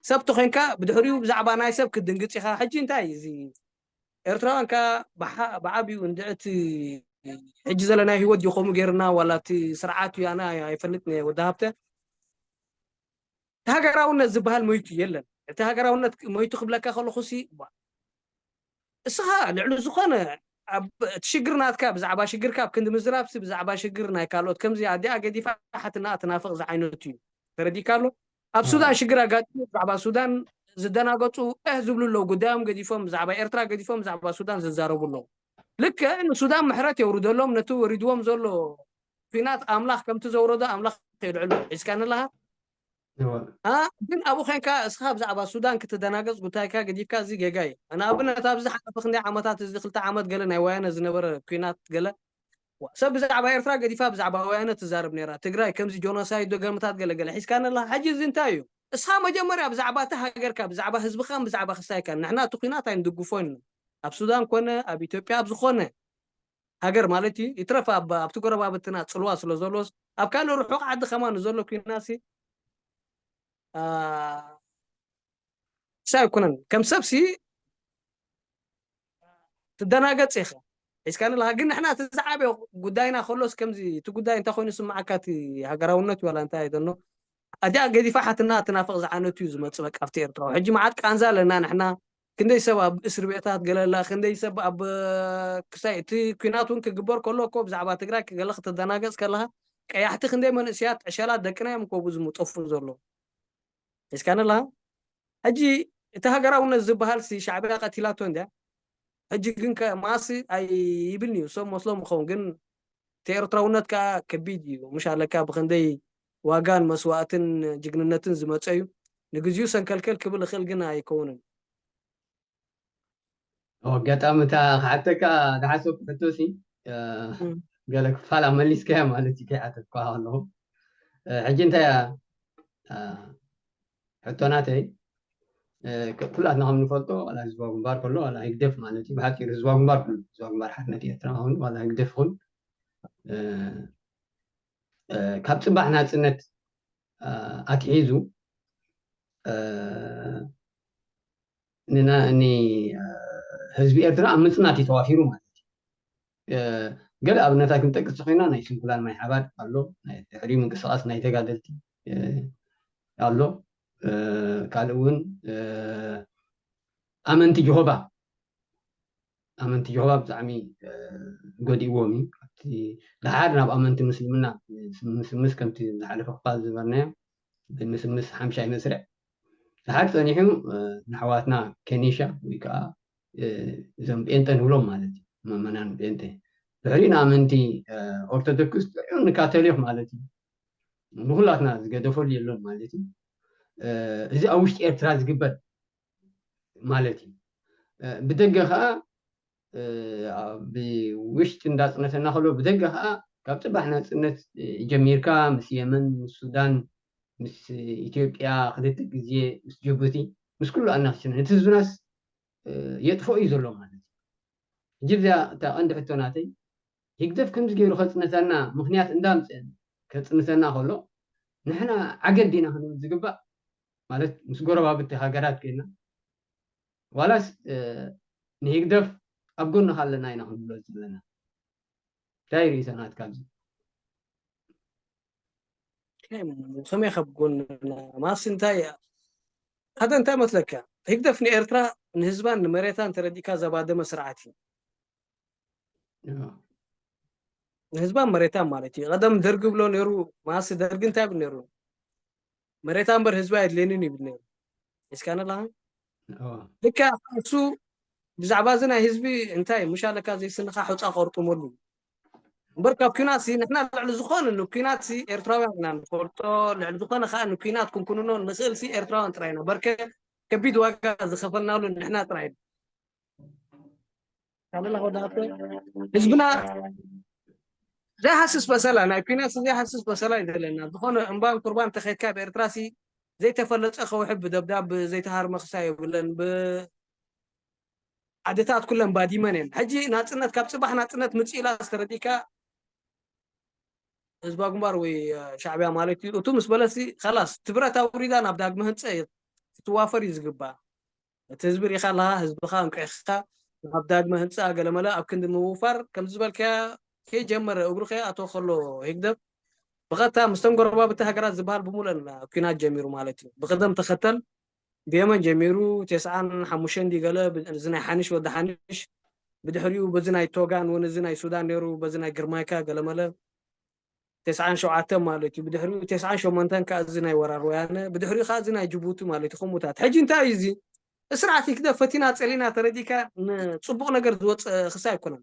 ሰብ ተኮንካ ብድሕሪኡ ብዛዕባ ናይ ሰብ ክትድንግፅ ኢኻ ሕጂ እንታይ እዚ ኤርትራውያን ከ ብዓብዩ እንድዕቲ ሕጂ ዘለናይ ህይወት ዲኮሙ ገይርና ዋላ እቲ ስርዓት እዩ ኣነ ኣይፈልጥ ወዲ ሃብተ እቲ ሃገራውነት ዝበሃል ሞይቱ የለን እቲ ሃገራውነት ሞይቱ ክብለካ ከለኹ ሲ እስኻ ልዕሊ ዝኾነ እቲ ሽግር ናትካ ብዛዕባ ሽግርካ ኣብ ክንዲ ምዝራብሲ ብዛዕባ ሽግር ናይ ካልኦት ከምዚ ኣዲኣ ገዲፋ ሓትናኣ ትናፍቕ ዝዓይነቱ እዩ ተረዲካ ኣሎ ኣብ ሱዳን ሽግር ኣጋጢሙ ብዛዕባ ሱዳን ዝደናገፁ እህ ዝብሉ ኣለዉ ጉዳዮም ገዲፎም ብዛዕባ ኤርትራ ገዲፎም ብዛዕባ ሱዳን ዝዛረቡ ኣለዉ ልክዕ ንሱዳን ምሕረት የውርደሎም ነቲ ወሪድዎም ዘሎ ፊናት ኣምላኽ ከምቲ ዘውረዶ ኣምላኽ የድዕሎ ሒዝካ ንለሃ ግን ኣብኡ ኮይንካ እስኻ ብዛዕባ ሱዳን ክትደናገፅ ጉዳይካ ገዲፍካ እዚ ጌጋ እዩ ንኣብነት ኣብዚ ሓለፈ ክንደይ ዓመታት እዚ ክልተ ዓመት ገለ ናይ ወያነ ዝነበረ ኩናት ገለ ሰብ ብዛዕባ ኤርትራ ገዲፋ ብዛዕባ ወያነ ትዛረብ ነራ ትግራይ ከምዚ ጆኖሳይድ ዶ ገርምታት ገለ ገለ ሒዝካ ነላ ሕጂ እዚ እንታይ እዩ እስኻ መጀመርያ ብዛዕባ እቲ ሃገርካ ብዛዕባ ህዝብኻን ብዛዕባ ክሳይካን ንሕና እቲ ኩናት ኣይንድግፎ ኢና ኣብ ሱዳን ኮነ ኣብ ኢትዮጵያ ኣብ ዝኾነ ሃገር ማለት እዩ ይትረፍ ኣብቲ ጎረባብትና ፅልዋ ስለ ዘሎስ ኣብ ካልእ ርሑቕ ዓዲ ከማ ንዘሎ ኩናሲ ሳ ኣይኮነን ከም ሰብሲ ትደናገጽ ኢኻ። ሒዝካኒ ኣለኻ። ግን ንሕና እቲ ዝዓበየ ጉዳይና ከሎስ ከምዚ እቲ ጉዳይ እንታይ ኮይኑ ስምዓካ እቲ ሃገራውነት ዋላ እንታይ ኣይደኖ። ኣዲኣ ገዲፋ ሓትና ትናፍቕ ዝዓነቱ እዩ ዝመጽእ በቃ ኣብቲ ኤርትራዊ። ሕጂ መዓት ቃንዛ ኣለና ንሕና። ክንደይ ሰብ ኣብ እስር ቤታት ገለላ፣ ክንደይ ሰብ ኣብ ክሳይ እቲ ኲናት እውን ክግበር ከሎ እኮ ብዛዕባ ትግራይ ገለ ክትደናገጽ ከለኻ ቀያሕቲ ክንደይ መንእስያት ዕሸላት ደቅና እዮም እኮ ብዙ ምጠፉ ዘሎ። ሒዝካኒ ኣለኻ። ሕጂ እቲ ሃገራውነት ዝበሃል ሲ ሻዕብያ ቀቲላቶ እንድያ። ሕጂ ግን ከ ማሲ ኣይብልኒ እዩ ሰብ መስሎም ይኸውን ግን እቲ ኤርትራውነት ከዓ ከቢድ እዩ። ምሽ ኣለካ ብክንደይ ዋጋን መስዋእትን ጅግንነትን ዝመፀ እዩ። ንግዚኡ ሰንከልከል ክብል እኽእል ግን ኣይከውንን። ኣጋጣሚ እታ ክሓተካ ዝሓሰብኩ ሕቶ ሲ ገለ ክፋላ መሊስካያ ማለት እዩ ከይሓተትኳ ኣለኹ። ሕጂ እንታይ እያ ሕቶ ናተይ? ኩላትና ከም ንፈልጦ ዋላ ህዝባዊ ግንባር ከሎ ዋላ ህግደፍ ማለት እዩ ብሓፂሩ ህዝባዊ ግንባር ኩሉ ህዝባዊ ግንባር ሓርነት ኤርትራ ኹን ዋላ ህግደፍ ኹን ካብ ፅባሕ ናፅነት ኣትሒዙ ንና ኒ ህዝቢ ኤርትራ ኣብ ምጽናት እዩ ተዋፊሩ ማለት እዩ። ገለ ኣብነታት ክንጠቅስ ኮይና ናይ ስንኩላን ማይ ሓባድ ኣሎ፣ ናይ ድሕሪ ምንቅስቃስ ናይ ተጋደልቲ ኣሎ። ካልእ እውን ኣመንቲ ጀሆባ ኣመንቲ ጀሆባ ብጣዕሚ ጎዲእዎም እዩ። ኣብቲ ደሓር ናብ ኣመንቲ ምስልምና ምስምስ ከምቲ ዝሓለፈ ክፋል ዝበልናዮ ብምስምስ ሓምሻይ መስርዕ ደሓር ጸኒሑ ንኣሕዋትና ከኒሻ ወይ ከዓ እዞም ጴንጠ ንብሎም ማለት እዩ መመናን ጴንጠ ድሕሪ ንኣመንቲ ኦርቶዶክስ ጥዑ ንካቶሊክ ማለት እዩ ንኩላትና ዝገደፈሉ የሎን ማለት እዩ። እዚ ኣብ ውሽጢ ኤርትራ ዝግበር ማለት እዩ። ብደገ ከዓ ብውሽጢ እንዳፅነተና ከሎ ብደገ ከዓ ካብ ፅባሕ ናፅነት ጀሚርካ ምስ የመን ምስ ሱዳን ምስ ኢትዮጵያ ክልተ ግዜ ምስ ጅቡቲ ምስ ኩሉ ኣናክሽነ ነቲ ህዝብናስ የጥፍኦ እዩ ዘሎ ማለት እዩ። ሕጂ እዚኣ እታ ቀንዲ ሕቶ ናተይ ህግደፍ ከምዚ ገይሩ ከፅነተና ምክንያት እንዳምፅአ ከፅንተና ከሎ ንሕና ዓገብ ዲና ክንብል ዝግባእ ማለት ምስ ጎረባብቲ ሃገራት ኮይና ዋላስ ንህግደፍ ኣብ ጎንኻ ኣለና ኢና ክንብሎ ዘለና እንታይ ርእሰናት ካብዚ ከመይ ካብ ጎንና ማስ እንታይ ሓደ እንታይ መስለካ ህግደፍ ንኤርትራ ንህዝባን ንመሬታን ተረዲእካ ዘባደመ ስርዓት እዩ ንህዝባን መሬታን ማለት እዩ ቀደም ደርጊ ብሎ ነይሩ ማስ ደርጊ እንታይ ብል ነይሩ መሬታ እምበር ህዝቢ ኣይድልየንን ይብል ነይሩ እስካነ ኣለኻ ልካ እሱ ብዛዕባ እዚ ናይ ህዝቢ እንታይ ምሽ ኣለካ ዘይስንኻ ሑፃ ቆርጥመሉ እምበር ካብ ኲናት ሲ ንሕና ልዕሊ ዝኾነ ንኲናት ሲ ኤርትራውያን ኢና ንፈልጦ ልዕሊ ዝኾነ ከዓ ንኲናት ክንኩንኖ ንኽእል ሲ ኤርትራውያን ጥራይ ኢና በርከ ከቢድ ዋጋ ዝኸፈልናሉ ንሕና ጥራይ ኢና ህዝብና ዘይሃስስ በሰላ ናይ ኲናት ዘይሃስስ በሰላ ይደለና ዝኾነ እምባን ቁርባን ተኸድካ ብኤርትራ ሲ ዘይተፈለፀ ከውሒ ብደብዳብ ዘይተሃርመ ክሳይ የብለን ዓድታት ኩለን ባዲመን እየን ሕጂ ናፅነት ካብ ፅባሕ ናፅነት ምፅእ ኢላ ዝተረዲእካ ህዝባ ግንባር ወይ ሻዕብያ ማለት እዩ እቱ ምስ በለሲ ከላስ ትብረት ኣውሪዳ ናብ ዳግመ ህንፀ ክትዋፈር እዩ ዝግባእ እቲ ህዝቢ ሪኢኻ ኣለኻ ህዝብኻ እንቅዕኻ ናብ ዳግመ ህንፃ ገለመለ ኣብ ክንዲ ምውፋር ከምዚ ዝበልካያ ከይጀመረ እግሩ ከይኣቶ ከሎ ህግደፍ ብቐጥታ ምስቶም ጎረባብቲ ሃገራት ዝበሃል ብሙሉእን ኩናት ጀሚሩ ማለት እዩ ብቅደም ተኸተል ብየመን ጀሚሩ ቴስዓን ሓሙሽተን ድዩ ገለ እዚ ናይ ሓንሽ ወዲ ሓንሽ ብድሕሪኡ በዚ ናይ ቶጋን እውን እዚ ናይ ሱዳን ነይሩ በዚ ናይ ግርማይካ ገለመለ ቴስዓን ሸውዓተን ማለት እዩ ብድሕሪኡ ቴስዓን ሸሞንተን ከዓ እዚ ናይ ወራር ወያነ ብድሕሪኡ ከዓ እዚ ናይ ጅቡቲ ማለት እዩ ከምኡታት ሕጂ እንታይ እዩ እዚ ስርዓት ህግደፍ ፈቲና ፀሊና ተረዲካ ንፅቡቅ ነገር ዝወፀ ክሳ ኣይኮነን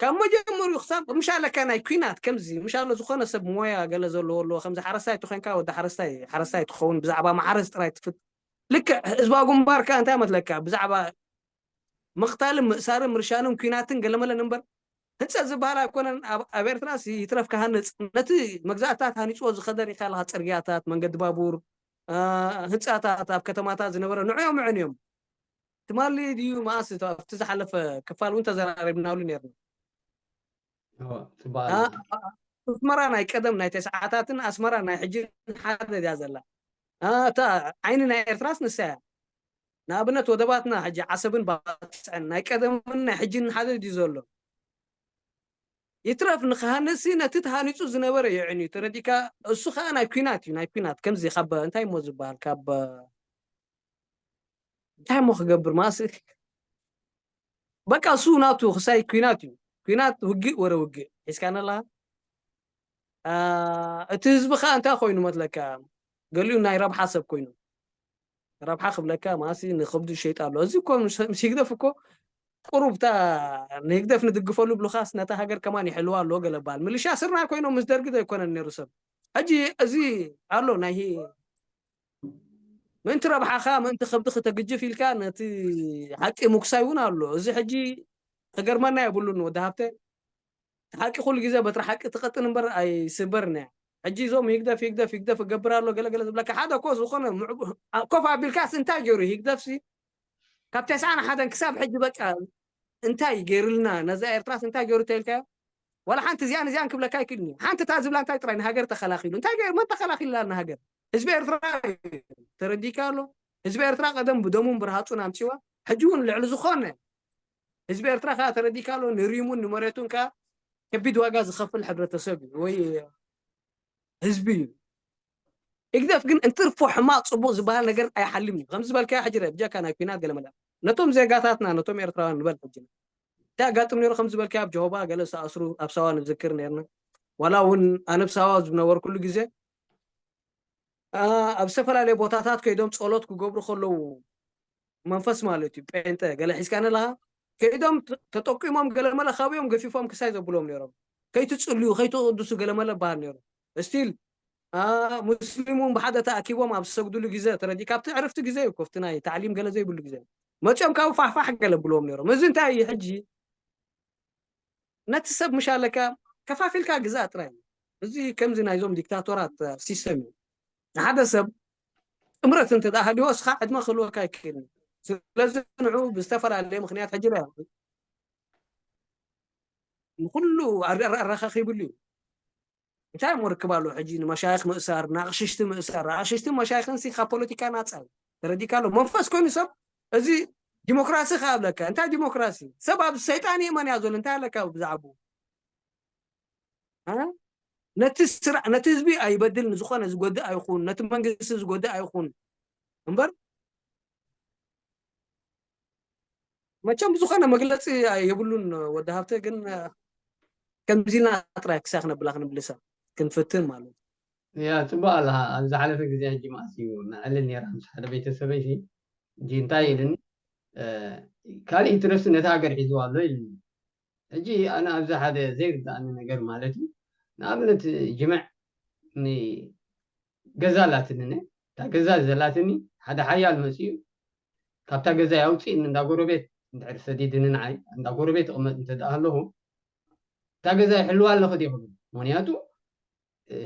ካብ መጀመሪኡ ክሳብ ምሻለካ ናይ ኩናት ከምዚ ምሻሎ ዝኾነ ሰብ ሞያ ገለ ዘለዎ ኣለዎ ከምዚ ሓረስታይ ተኮንካ ወዲ ሓረስታይ ሓረስታይ ትኸውን ብዛዕባ ማሓረስ ጥራይ ትፍት ልክዕ ህዝባዊ ግንባር ከ እንታይ መስለካ ብዛዕባ ምቕታልን ምእሳርን ምርሻንን ኩናትን ገለመለን እምበር ህንፀት ዝበሃል ኣይኮነን ኣብ ኤርትራ ይትረፍ ክሃንፅ ነቲ መግዛእታት ሃኒፅዎ ዝኸደ ሪካ ኣለካ ፅርግያታት መንገዲ ባቡር ህንፃታት ኣብ ከተማታት ዝነበረ ንዕኦም ዕን እዮም ትማሊ ድዩ መኣስ ኣብቲ ዝሓለፈ ክፋል እውን ተዘራሪብናሉ ነርና ኣስመራ ናይ ቀደም ናይ ተስዓታትን ኣስመራ ናይ ሕጂ ሓደ ድያ ዘላ እታ ዓይኒ ናይ ኤርትራስ ንሳ እያ ንኣብነት ወደባትና ሕጂ ዓሰብን ባጽዕን ናይ ቀደምን ናይ ሕጂን ሓደ ድዩ ዘሎ? ይትረፍ ንክሃንሲ ነቲ ተሃኒጹ ዝነበረ የዕንዩ። ተረዲካ? እሱ ከዓ ናይ ኩናት እዩ። ናይ ኩናት ከምዚ ካብ እንታይ እሞ ዝበሃል ካብ እንታይ እሞ ክገብር ማስ በቃ እሱ ናቱ ክሳይ ኩናት እዩ። ኩናት ውግእ ወረ ውግእ ሒዝካነላ። እቲ ህዝቢ ከዓ እንታይ ኮይኑ መትለካ? ገሊኡ ናይ ረብሓ ሰብ ኮይኑ ረብሓ ክብለካ ማሲ ንክብዱ ሸይጥ ኣሎ። እዚ እኮ ምስ ህግደፍ እኮ ቁሩብታ ንህግደፍ ንድግፈሉ ብሉካስ ነታ ሃገር ከማን ይሕልዋ ኣለዎ ገለ በሃል። ምልሻ ስርና ኮይኖም ምስ ደርጊ ዘይኮነን ነይሩ ሰብ። ሕጂ እዚ ኣሎ ናይ ምእንቲ ረብሓኻ ምእንቲ ከብዲ ክተግጅፍ ኢልካ ነቲ ሓቂ ምኩሳይ እውን ኣሎ። እዚ ሕጂ ክገርመና የብሉን ወዲ ሃብተ። ሓቂ ኩሉ ግዜ በትሪ ሓቂ ትቐጥን እምበር ኣይስበርን እያ። ሕጂ እዞም ይግደፍ ይግደፍ ይግደፍ እገብር ኣሎ ገለገለ ዝብለካ ሓደ እኮ ዝኾነ ኮፍ ኣቢልካስ እንታይ ገይሩ ይግደፍሲ ካብ ተስዓን ሓደን ክሳብ ሕጂ በቃ እንታይ ገይሩልና ነዛ ኤርትራስ እንታይ ገይሩ ተልካ ዋላ ሓንቲ እዚኣን እዚኣን ክብለካ ኣይክእልን እዩ። ሓንቲ እታ ዝብላ እንታይ ጥራይ ንሃገር ተኸላኺሉ እንታይ ገይሩ መን ተኸላኺሉላ ንሃገር ህዝቢ ኤርትራ ተረዲካ ኣሎ። ህዝቢ ኤርትራ ቀደም ብደሙን ብርሃፁን ኣምፅዋ ሕጂ እውን ልዕሊ ዝኾነ ህዝቢ ኤርትራ ከዓ ተረዲካ ኣሎ። ንሪሙን ንመሬቱን ከዓ ከቢድ ዋጋ ዝኸፍል ሕብረተሰብ እዩ ወይ ህዝቢ እዩ። ህግደፍ ግን እንትርፎ ሕማቕ ፅቡቕ ዝበሃል ነገር ኣይሓልም እዩ። ከምዚ ዝበልካዮ ሕጂ ረ ብጀካ ናይ ኩናት ገለመለ ነቶም ዜጋታትና ነቶም ኤርትራውያን ንበል ሕጂ እንታይ ኣጋጥም ነይሩ ከምዚ ዝበልካዮ ኣብ ጀሆባ ገለ ዝተኣስሩ ኣብ ሳዋ ንዝክር ነርና። ዋላ እውን ኣነ ኣብ ሳዋ ዝነበርኩሉ ግዜ ኣብ ዝተፈላለዩ ቦታታት ከይዶም ጸሎት ክገብሩ ከለዉ መንፈስ ማለት እዩ ጴንጠ ገለ ሒዝካ ነለኻ ከይዶም ተጠቂሞም ገለመለ ካቢኦም ገፊፎም ክሳይ ዘብሎም ነይሮም። ከይትጽልዩ ከይትቕድሱ ገለመለ በሃል ነይሩ። ስቲል ሙስሊም እውን ብሓደ ተኣኪቦም ኣብ ዝሰግድሉ ግዜ ተረዲ ካብቲ ዕርፍቲ ግዜ እዩ ኮፍቲ ናይ ታዕሊም ገለ ዘይብሉ ግዜ መፅኦም ካብ ፋሕፋሕ ገለ ብልዎም ነይሮም። እዚ እንታይ እዩ ሕጂ ነቲ ሰብ ምሽ ኣለካ ከፋፊልካ ግዛእ ጥራይ። እዚ ከምዚ ናይዞም ዲክታቶራት ሲስተም እዩ። ንሓደ ሰብ ጥምረት እንተ ደኣ ሃልዮ እስኻ ዕድመ ክህልወካ ኣይክእልን። ስለዚ ንዑ ብዝተፈላለየ ምክንያት ሕጂ ርያ ንኩሉ ኣረኻኺብሉ እዩ። እንታይ እሞ ርክብ ኣሎ ሕጂ ንመሻይኽ ምእሳር ንኣቕሽሽቲ ምእሳር ኣቕሽሽቲ መሻይኽን ሲ ካብ ፖለቲካ ናፃ እዩ። ተረዲካ ኣሎ መንፈስ ኮይኑ ሰብ እዚ ዲሞክራሲ ከኣብለካ እንታይ ዲሞክራሲ ሰብ ኣብ ሰይጣን ይእመን እያ ዘሎ እንታይ ኣለካ ብዛዕቡ ነቲ ስራ ነቲ ህዝቢ ኣይበድል ንዝኾነ ዝጎድእ ኣይኹን ነቲ መንግስቲ ዝጎድእ ኣይኹን እምበር መቸም ብዝኾነ መግለፂ የብሉን ወዲ ሃብተ ግን ከምዚ ኢልና ጥራይ ክሳይ ክነብላ ክንብልሳ ክንፍትን ማለት ያ ፅቡቅ ኣለካ ኣብ ዝሓለፈ ግዜ ሕጂ ማእስ እዩ ንዕልል ነራ ምስ ሓደ ቤተሰበይ ሲ እንጂ እንታይ ኢልኒ ካልእ ኢንትረስት ነቲ ሃገር ሒዝዋ ኣሎ ኢልኒ ሕጂ ኣነ ኣብዚ ሓደ ዘይርዳእኒ ነገር ማለት እዩ ንኣብነት ጅምዕ ገዛ ኣላትኒ እታ ገዛ ዘላትኒ ሓደ ሓያል መፅኡ ካብታ ገዛ ኣውፅእኒ እንዳ ጎረቤት እንድሕር ሰዲድኒ ንዓይ እንዳ ጎረቤት እቕመጥ እንተ ደኣ ኣለኹ እታ ገዛ ይሕልዋ ኣለኹ ዲ ይኽብል ምክንያቱ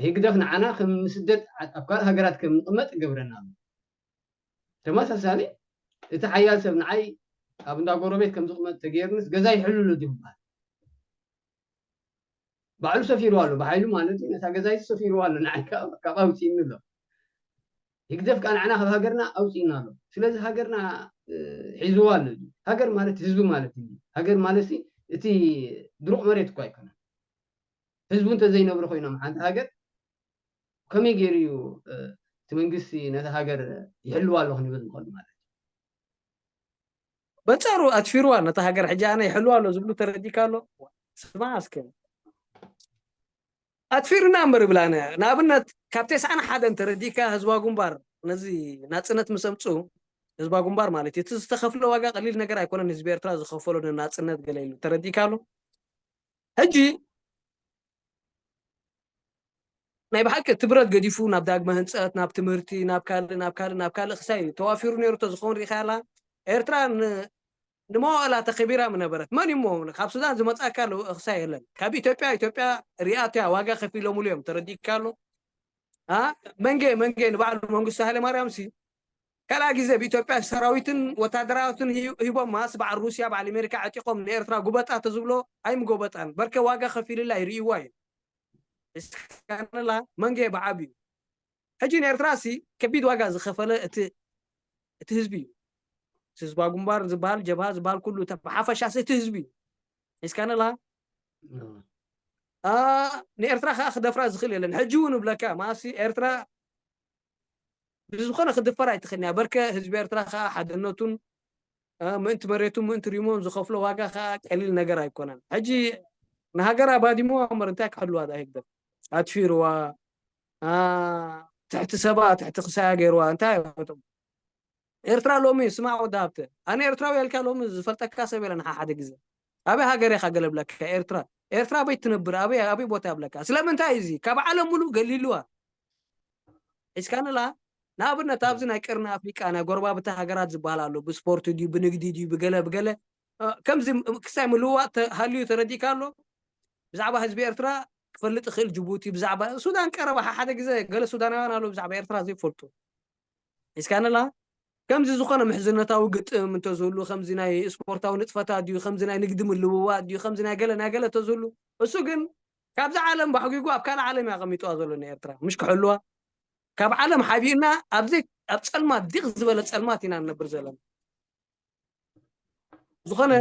ህግደፍ ንዓና ከም ንስደድ ኣብ ካልእ ሃገራት ከም ንቕመጥ ይገብረና ኣሎ ተመሳሳሊ እቲ ሓያል ሰብ ንዓይ ኣብ እንዳ ጎረቤት ከም ዝቕመጥ ተገይርንስ ገዛ ይሕልሉ ዲ ይባሃል ባዕሉ ሰፊርዋ ኣሎ ብሓይሉ ማለት እዩ ነታ ገዛይቱ ሰፊርዋ ኣሎ ንዓይ ካብ ኣውፅእኒ ኣሎ ህግደፍ ከዓ ንዓና ካብ ሃገርና ኣውፅእና ኣሎ ስለዚ ሃገርና ሒዝዋ ኣሎ ሃገር ማለት ህዝቢ ማለት እዩ ሃገር ማለት እቲ ድሩቕ መሬት እኳ ኣይኮነን ህዝቡ እንተዘይነብሩ ኮይኖም ሓንቲ ሃገር ከመይ ገይሩ እዩ እቲ መንግስቲ ነቲ ሃገር ይሕልዋ ኣሎ ክንብል ንኽእል ማለት እዩ በንጻሩ ኣትፊርዋ ነታ ሃገር ሕጂ ኣነ ይሕልዋ ኣሎ ዝብሉ ተረዲካ ኣሎ ስማ እስከ ኣትፊርና እምበር ይብላነ ንኣብነት ካብ ተስዓን ሓደን ተረዲካ ህዝባ ጉንባር ነዚ ናፅነት ምስ ኣምፅኡ ህዝባ ጉንባር ማለት እዩ እቲ ዝተኸፍለ ዋጋ ቀሊል ነገር ኣይኮነን ህዝቢ ኤርትራ ዝኸፈሎ ንናፅነት ገለ ኢሉ ተረዲካ ኣሎ ሕጂ ናይ ብሓቂ እቲ ብረት ገዲፉ ናብ ዳግመ ህንፀት ናብ ትምህርቲ ናብ ካልእ ናብ ካልእ ናብ ካልእ ክሳይ ተዋፊሩ ነይሩ ተዝኸውን ርኢኻ ኣላ ኤርትራ ንመዋእላ ተኸቢራ ምነበረት መን እሞ ካብ ሱዳን ዝመፃካ ክሳይ የለን ካብ ኢትዮጵያ ኢትዮጵያ ሪኣትያ ዋጋ ከፊሎምሉ እዮም ተረዲካ ኣሎ መንጌ መንጌ ንባዕሉ መንግስቱ ሃይለማርያም ሲ ካልኣ ግዜ ብኢትዮጵያ ሰራዊትን ወታደራትን ሂቦም ማስ በዓል ሩስያ በዓል ኣሜሪካ ዕጢቆም ንኤርትራ ጉበጣ ተዝብሎ ኣይምጎበጣን በርከ ዋጋ ከፊልላ ይርእይዋ እዩ እስካነላ መንጌ ብዓብ እዩ ሕጂ ንኤርትራ ሲ ከቢድ ዋጋ ዝኸፈለ እቲ እቲ ህዝቢ እዩ ህዝባዊ ግንባር ዝበሃል፣ ጀብሃ ዝበሃል ኩሉ፣ እታ ብሓፈሻስ እቲ ህዝቢ እዩ። ሒዝካኒ ኣለኻ? ንኤርትራ ከዓ ክደፍራ ዝኽእል የለን። ሕጂ እውን እብለካ፣ ማሲ ኤርትራ ብዝኾነ ክድፈር ኣይትኽእልን እያ። በርከ ህዝቢ ኤርትራ ከዓ ሓድነቱን ምእንቲ መሬቱ ምእንቲ ሪሞን ዝኸፍሎ ዋጋ ከዓ ቀሊል ነገር ኣይኮነን። ሕጂ ንሃገር ኣባዲምዋ እምበር እንታይ ክሕልዋ ዳ ህግደፍ ኣትፊርዋ፣ ትሕቲ ሰባ ትሕቲ ክሳያ ገይርዋ እንታይ? ኤርትራ ሎሚ ስማዕ ወዲ ሃብተ፣ ኣነ ኤርትራዊ ያልካ ሎሚ ዝፈልጠካ ሰብ የለን። ሓደ ግዜ ኣበይ ሃገር ኢኻ ገለብለካ? ኤርትራ ኤርትራ ኣበይ ትነብር? ኣበይ ኣበይ ቦታ ያብለካ? ስለምንታይ እዚ ካብ ዓለም ሙሉእ ገሊልዋ? ሒዝካንላ ንኣብነት ኣብዚ ናይ ቀርኒ ኣፍሪቃ ናይ ጎረባብቲ ሃገራት ዝበሃል ኣሎ። ብስፖርት ድዩ ብንግዲ ድዩ ብገለ ብገለ ከምዚ ክሳይ ምልውዋጥ ሃልዩ ተረዲእካ ኣሎ። ብዛዕባ ህዝቢ ኤርትራ ክፈልጥ ይኽእል። ጅቡቲ ብዛዕባ ሱዳን ቀረባ ሓደ ግዜ ገለ ሱዳናውያን ኣለዉ ብዛዕባ ኤርትራ ዘይፈልጡ። ሒዝካንላ ከምዚ ዝኾነ ምሕዝነታዊ ግጥም እንተዝህሉ፣ ከምዚ ናይ ስፖርታዊ ንጥፈታት ድዩ፣ ከምዚ ናይ ንግዲ ምልውዋጥ ድዩ፣ ከምዚ ናይ ገለ ናይ ገለ እንተዝህሉ፣ እሱ ግን ካብዚ ዓለም ባሕጒጉ ኣብ ካልእ ዓለም እያ ኣቐሚጥዋ ዘሎ ንኤርትራ። ምሽ ክሕልዋ ካብ ዓለም ሓቢእና ኣብዚ ኣብ ጸልማት፣ ዲቕ ዝበለ ጸልማት ኢና ንነብር ዘለና። ዝኾነ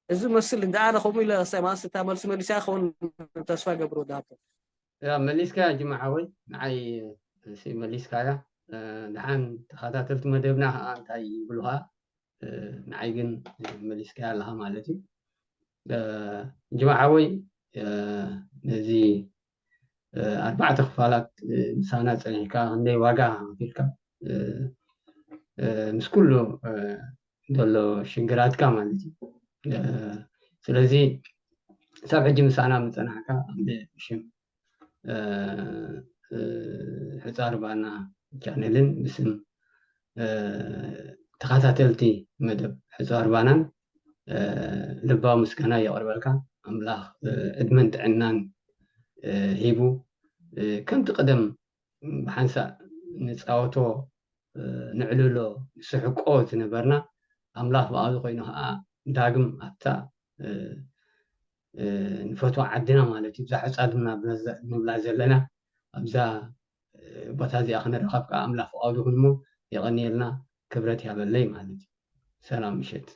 እዚ መስል እንዳ ኣነ ከምኡ ኢለ ሰማስ እታ መልሲ መሊሳ ክኸውን ተስፋ ገብሮ ዳቶ። ያ መሊስካ ጅማ ሓወይ ንዓይ እሲ መሊስካ ያ ድሓን ተኸታተልቲ መደብና ከዓ እንታይ ይብሉኻ ንዓይ ግን መሊስካ ኣለኻ ማለት እዩ። ጅማ ሓወይ ነዚ ኣርባዕተ ክፋላት ምሳና ፀኒሕካ ክንደይ ዋጋ ከፊልካ ምስ ኩሉ ዘሎ ሽግራትካ ማለት እዩ። ስለዚ ሳብ ሕጂ ምሳና ምፀናሕካ ኣብ ሽም ሕፃር ባና ቻነልን ብስም ተኸታተልቲ መደብ ሕፃር ባናን ልባዊ ምስጋና የቕርበልካ። ኣምላኽ ዕድመን ጥዕናን ሂቡ ከምቲ ቀደም ብሓንሳእ ንፃወቶ ንዕልሎ ንስሕቆ ዝነበርና ኣምላኽ ብኣቢ ኮይኑ ከዓ ዳግም ኣብታ ንፈትዋ ዓድና ማለት እዩ ብዛ ሕፃ ድማ ንብላ ዘለና ኣብዛ ቦታ እዚኣ ክንረኸብ ከዓ ኣምላኽ ብኣቢ ይኹን እሞ የቐንየልና ክብረት ያበለይ ማለት እዩ። ሰላም ምሸት።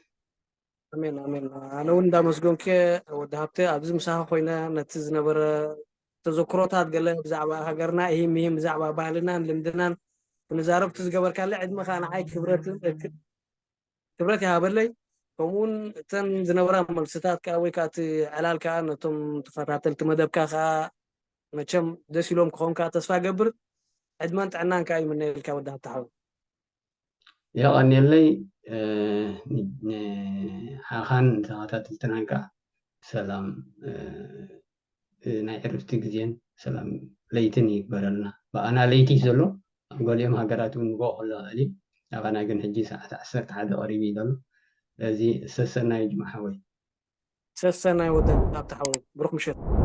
ኣሜን ኣሜን። ኣነ እውን እንዳመስገንኩ ወዲ ሃብተ ኣብዚ ምሳኻ ኮይነ ነቲ ዝነበረ ተዘክሮታት ገለ ብዛዕባ ሃገርና ይሂም ይሂም ብዛዕባ ባህልናን ልምድናን ክንዛረብ እቲ ዝገበርካለ ዕድመ ከዓ ንዓይ ክብረት ክብረት ይሃበለይ። ከምኡውን እተን ዝነበራ መልስታት ከዓ ወይ ከዓ እቲ ዕላል ከዓ ነቶም ተኸታተልቲ መደብካ ከዓ መቸም ደስ ኢሎም ክኾንካ ተስፋ ገብር። ዕድመን ጥዕናን ከዓ ይምነየልካ ወዲ ሃብተ ሓወይ። የቐንየለይ ንዓኻን ተኸታተልትናን ከዓ ሰላም ናይ ዕርፍቲ ግዜን ሰላም ለይትን ይግበረልና። ብኣና ለይቲ እዩ ዘሎ ኣብ ገሊኦም ሃገራት እውን ንጎ ክሎ ኽእል እዩ። ኣባና ግን ሕጂ ሰዓት ዓሰርተ ሓደ ቀሪቡ እዩ ዘሎ። ስለዚ ሰሰናዩ ጅማ ሓወይ። ሰሰናይ ወደ ኣብቲ ሓወይ ብሩክ ምሸት።